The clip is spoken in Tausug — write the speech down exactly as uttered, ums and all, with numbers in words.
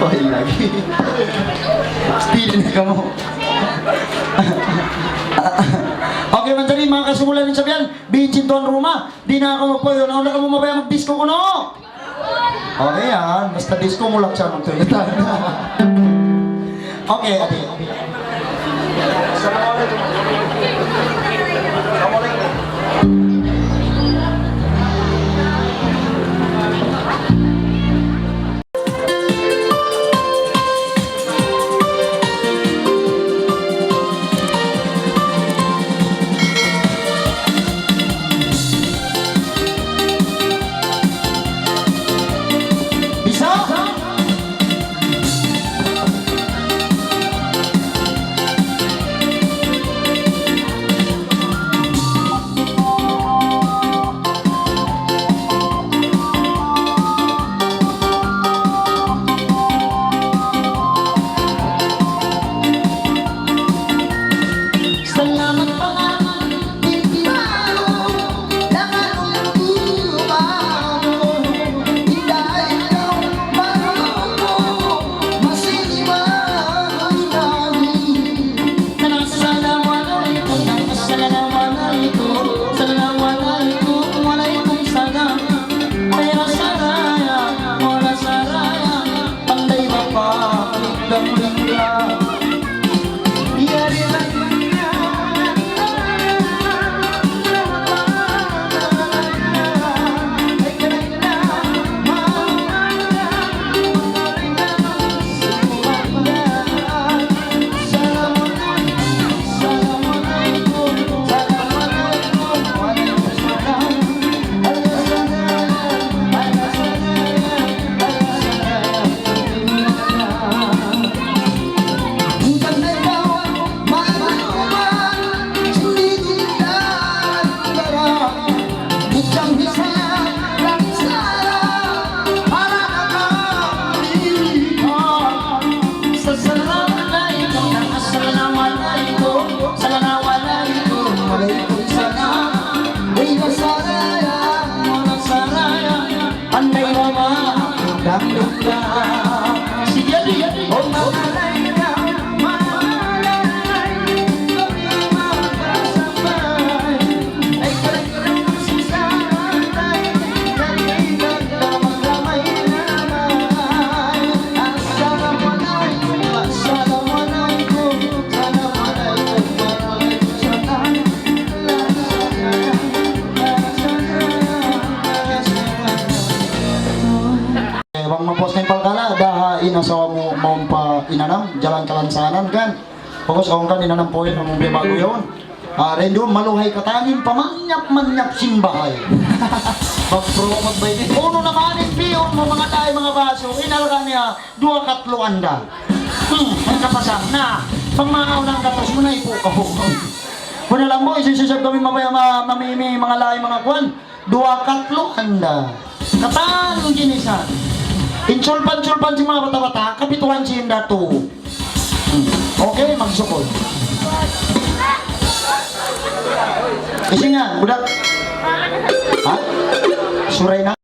Ay, lagi. Speed na kamu. Okay, manjari, manga kasumulan in sabihan, bihin sin tuan rumah, di' na kamu magpuyo, na, na kamu mabaya' mag-disco kunu'. Okay yan, basta disco mu lang siya magtulatan. Okay, okay. Bisa? Salamat pa nga. Assalamu alaykum, assalamu alaykum, assalamu alaykum, wa alaykum salam. Pera saraya, pera saraya, panday mapakit dan bigla. Assalamu alaykum, assalamu alaykum, assalamu alaykum, wa alaykum salam. Way nasaraya, wa nasaraya, anday mama, dangdut ka. Sige, sige. Oh, mahalay ka, mahalay. Bang mapuas na in palkala', daha in asawa mu mawn pa inanam, jalan kalansanan kan. Pag'ubus awn kan inanam puin, amun biya' ba'gu yaun. Ah, dayn duun maluhay katan in pamanyap-manyap sin bahay. Pag-pro, magbayad. Unu na man in piyun mu, manga tay, manga baso, in alga' niya, duwa katlu anda. Hmm, in kapasang na. Pag manga unang gatas mu na, ipu' kaw. Kunu' lambu', isusub kami mabaya' ma-, mamimi, manga lay, manga kuwan. Duwa katlu anda. Katan ginisan. In sulpan-sulpan sin manga bata'-bata', kapituan sin datu'. Hmm. Okay, magsukul. Isingan, budak. Ha? Suray na.